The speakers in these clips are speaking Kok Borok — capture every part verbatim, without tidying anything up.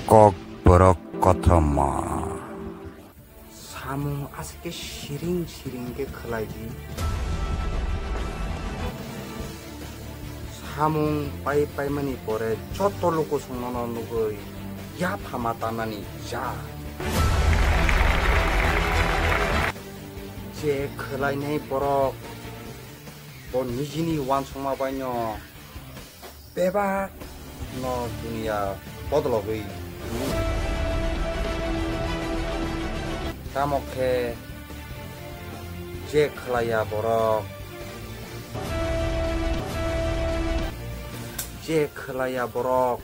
Kokborok kothoma. Samung aswk khe siring siring khe khlai di. Samung pai paimani pore joto lukusongno nugwi yaphama tanani ja. Je khlainai borok bo nijini uansukma baino bebak no duniya bodologwi rw. Tamo khe je khlaiya borok, je khlaiya borok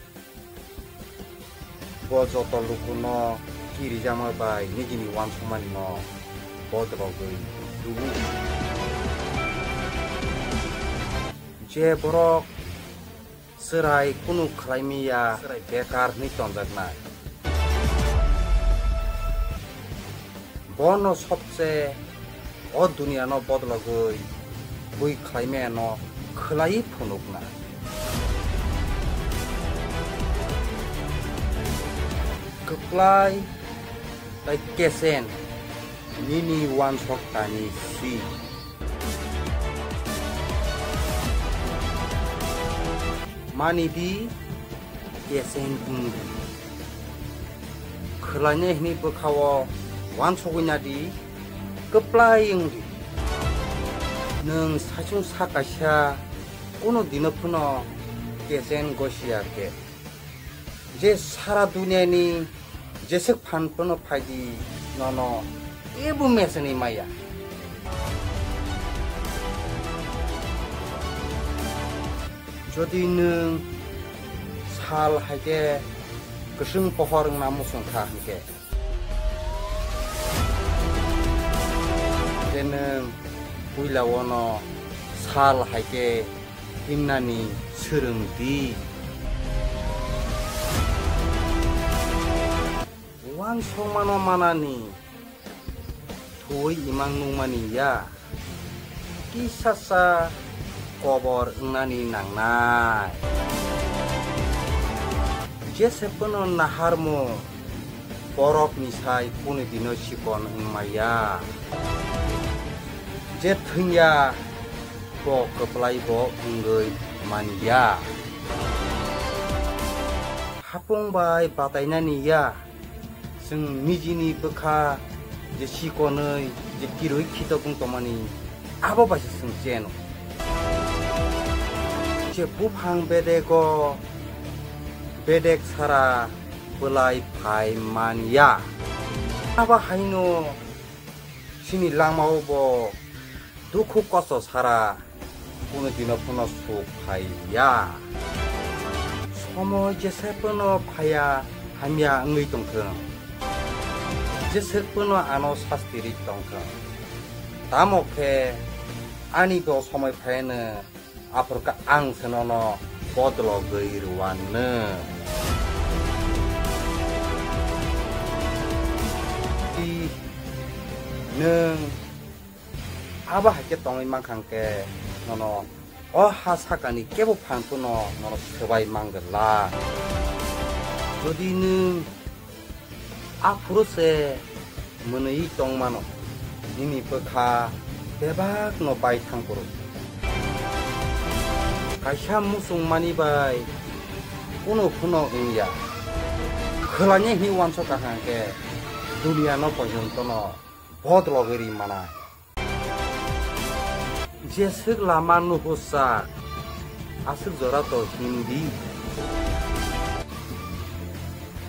bo joto lukuno kirijama bai nijini uansukmani no bodologwi rw. Je borok chwrai kunu khlaimiya, chwrai bekar hwnwi tonjaknai. Bono sobse o duniyano bodologwi bui khlaimaiyano khwlaiwi phunukna. Kwplai tei kesen nini uansuk tani si. Mani di, kesen wng di. Khwlainai hwnwi bwkha-o uansugwi na di, kwplai wng di. Nwng saichung sa kaisa kunu dino phano kesen gosi ya khe. Je sara duniyani jeswk phan phano phai di, nono kebo mechenwi maya. Jodi nwng sal hai khe kwchwng pohor wngna muchung kha hwn khe, je nwng puila-o no sal hai khe himnani swrwng di. Uansukmano manani thuwi imang nungmani ya, kisasa kobor wngnani nangnai. Jese phano naharmung borokni sai kunu dino chikon wngmaya. Je thwngya bo kwplai bo wngwi maniya. Hapung bai batainani ya, chwng nijini bwkha je chikonwi je kirwi khitok wng tongmani, abo baisa chwng cheno. Je buphang bedego bedek sara bwlai phai man ya. Abo haino chini langmao bo dukhu kosto sara kunu dino phano suk phai ya. Somoi jesa phano phaiya hamya wngwi tongthwng, jeswk phano ano sasti ri tongthwng. Tamo khe ani bo somoi phaiyano. Aphuru khe ang se nono bodologwi rwano. Twi nwng abo hai khe tongwi mankha hwnkhe nono o ha sakani kebo phan phano nono swbai mangwla. Jodi nwng Aphuru se mwnwi tongmano, nini bwkha bebakno bai thang phuru. Kaisa muchungmani bai kunu phano wngya. Khwlainai hwnwi uansuk kaham khe duniano pojontono bodologwi ri manai. Jeswk lama nuhursa, aswk jora to himdi.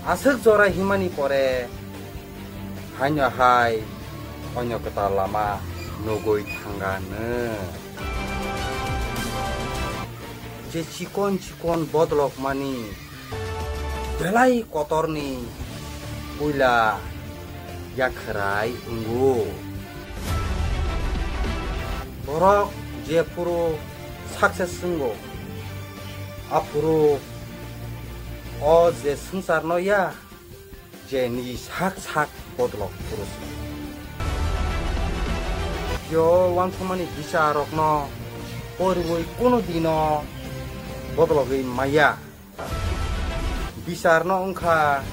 Aswk jora himani pore haino hai onyo kwtal lama nugwi thangano. Je chikon chikon bodolokmani belai kotorni puila yakhrai wngo. Borok jephuru success wngo, aphuru o je swngcharno ya je niji sak sak bodolok phuru se. Yo uansukmani bichar rokno poriwi kunu dino bodologwi maya. Bichar no wngkha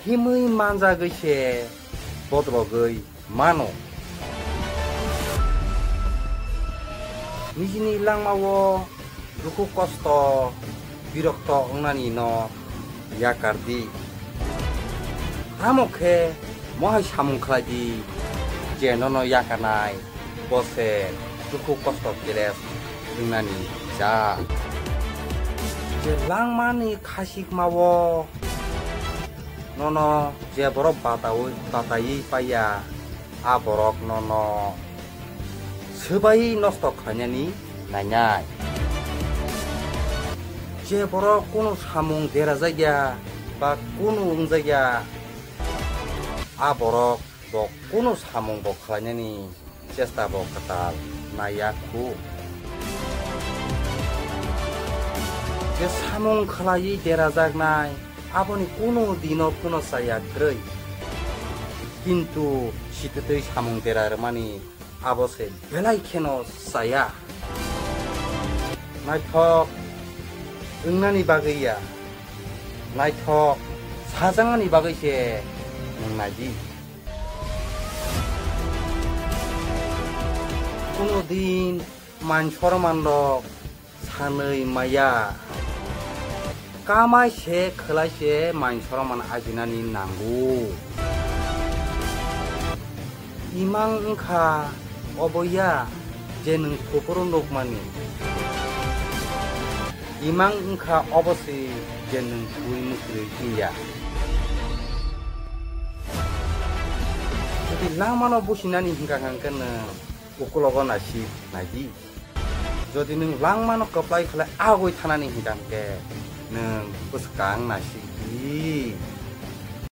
himwi manjagwi se bodologwi mano. Nijini langmao dukhu kosto birokto wngnani no yakar di. Tamo khe mohai samung khlai di, je nono yakarnai bo se dukhu kosto keles wngnani ja. Je langmani khasikmao nono je borok bataui-, bataiwi paiya, a borok nono swbai nosto khlainani nainai. Je borok kunu samung derajakya ba kunu wngjakya, a borok bo kunu samung bo khlainani chesta bo kwtal naiya khu. Je samung khlaiwi derajaknai, aboni kunu dino phano chaya kwrwi. Kintu sitwtwi samung dera rwmani abo se belai kheno chaya. Naithok wngnani bagwi ya, naithok sajaknani bagwi se nwng nai di. Kuno din mansoroman rok sanwi maya. Kamai se khwlai se mansoroman ajinani nango. Imang wngkha obo ya je nwng kupuro nukmani. Imang wngkha obo se je nwng twi mwkhwrwi wngya. Jodi langmano businani hwnkha hwnkhe nwng ukulogo naisik naidi. Jodi nwng langmano kwplai khlai agoi thanani hwnkha hwnkhe nwng bwskang naisik di.